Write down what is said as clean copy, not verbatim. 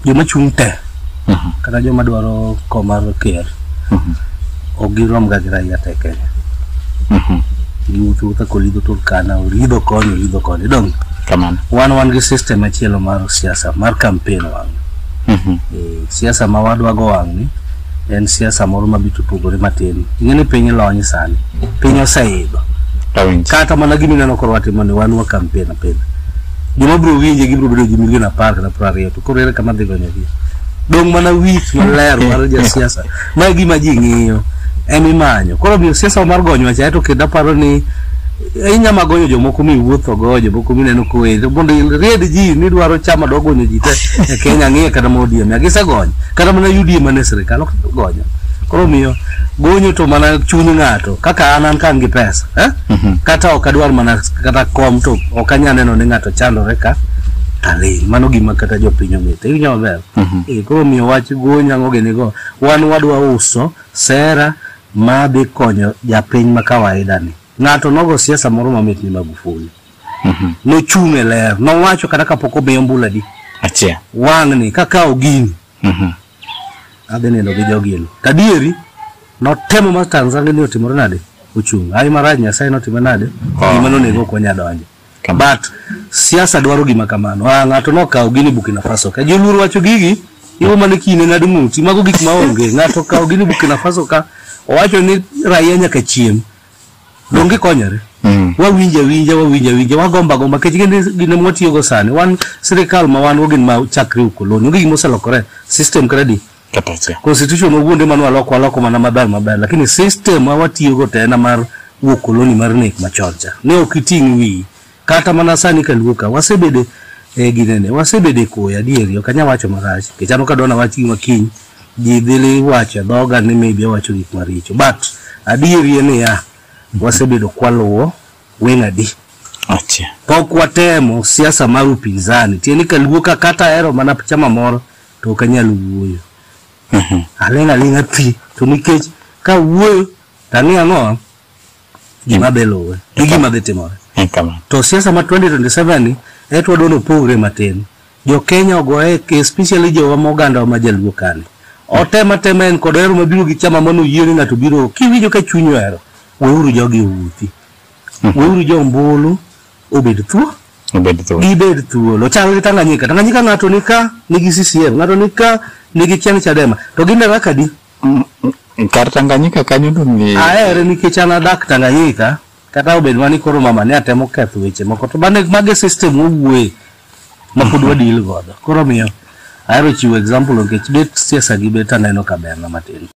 Joma chung' te kata joma dwaro kom mar ker ok girom ga gi raia te Kenya. Giwuotho wuotha kolidho Turkana, olidho koni, olidho koni. Dong' Kamano. wan gi system machielo mar siasa mar campaign wang'. Siasa ma wadwa go wang' ni en siasa moro mabiro pogore matin. Ing'e ni piny lony sani. Piny oseidho. Awinjo. Kata mana gima ineno koro watimo ni wan wa campaign apidha. Joma biro winje gibiro bedo ji milion 10 kata 20 to koro ere kama dhi gonyogi. Dong' mana wich maler mar jasiasa. Ma e gima ji ng'iyo. Ema imanyo. Koro omiyo siasa mar gonyo cha to kendo aparo ni inyama gonyo jomoko miwuotho go, jomoko mineno kower. Mondo iried ji ni dwaro chama dwa gonyo ji te e Kenya ng'iye kata ma ODM. Gisegonyo. Kata mana UDA mane sirikal ok gonyo. Koro omiyo gonyo to mana chuny ng'ato. Kaka an ka an gi pesa. Eh? Kata ok adwar mana kata kom to ok anyal neno ni ng'ato chandore ka taling'. Mano gima kata jopiny ong'eyo. Iwinjo maber? Koro omiyo wach gonyo ang'o gini go. Wan wadwa uso sera madhi konyo japiny ma kawaida ni. Ng'ato nogo siasa moro mamit ni Magufuli. Nochung' e ler. Nowacho kata kapok omiye ombulu adi. Achiel. Wang'ni kakawo gini. Adhi nindo gi jogi. Tadieri notemo ma Tanzania ni otimore nade? Ochung'. Ai marach Nyasaye notime nade? Gima nonego ok wanyal donjo. But siasa dwaro gima kamano. Ah, ng'ato nokawo gini Burkina Faso ka. Joluoro wacho gigi, iwo mana kine ng'ad ng'uti. Mago gik maonge. Ng'ato okawo gini Burkina Faso ka, owacho ni raia nyaka chiem. Donge gikonyore? Wawinjo awinja, wawinjo awinja, wagombo agomba nikech gin mwatiyogo sani. Wan sirikal ma wan go gin ma chakre ukoloni. Onge gima oselokore. System kata di. Kata achiel. Constitution owuonde mane waloko waloko mana maber maber. Lakini system ma watiyogo to en mar wuok koloni mar nek machon cha. Ne ok iting' wiyi. Kata mana sani kaluo ka, wasebedo e ginene, wasebedo e koyo adieri, ok anyal wacho marach. Nikech an ok adwa nawach gima kiny, ji dhi wacho e dhoga ni maybe awacho gik maricho. But adieri en niya, wasebedo kwaluwo weng' adi. Achiel. Pok watemo siasa mar upinzani. Tiende ni kaluo ka kata ahero mana chama moro to ok anyal wuoyo. Aling' aling'a thi. To nikech kawuoyo to ang'eyo ang'o gima dhi luwe gi gima dhi timore. Kamano. To siasa ma 2027 ni eto wadwa ni opogre matin. Jo Kenya ogoye especially jowa ma oganda ma jaluo kani. Otem atema en kod hero mabiro gi chama mano yie ni ng'ato biro kiwinjo ka chunyi ohero weuru jogi owuothi. Weuru jo ombulu obed thuolo. Obed thuolo. Gibed thuolo. Chal gi Tanganyika. Tanganyika ng'ato ni ka nigi CCM, ng'ato ni ka nigi kia ni Chadema. To gin daraka adi? Kar Tanganyika kanyo to ni Ahere nikech an adak Tanganyika kata obed mana ni koro mama ne atemo ketho weche moko to mane mage system wawuoye ma pod wadil godo. Koro omiyo ahero chiwo example nikech bet siasa gi bet aneno ka berna matin.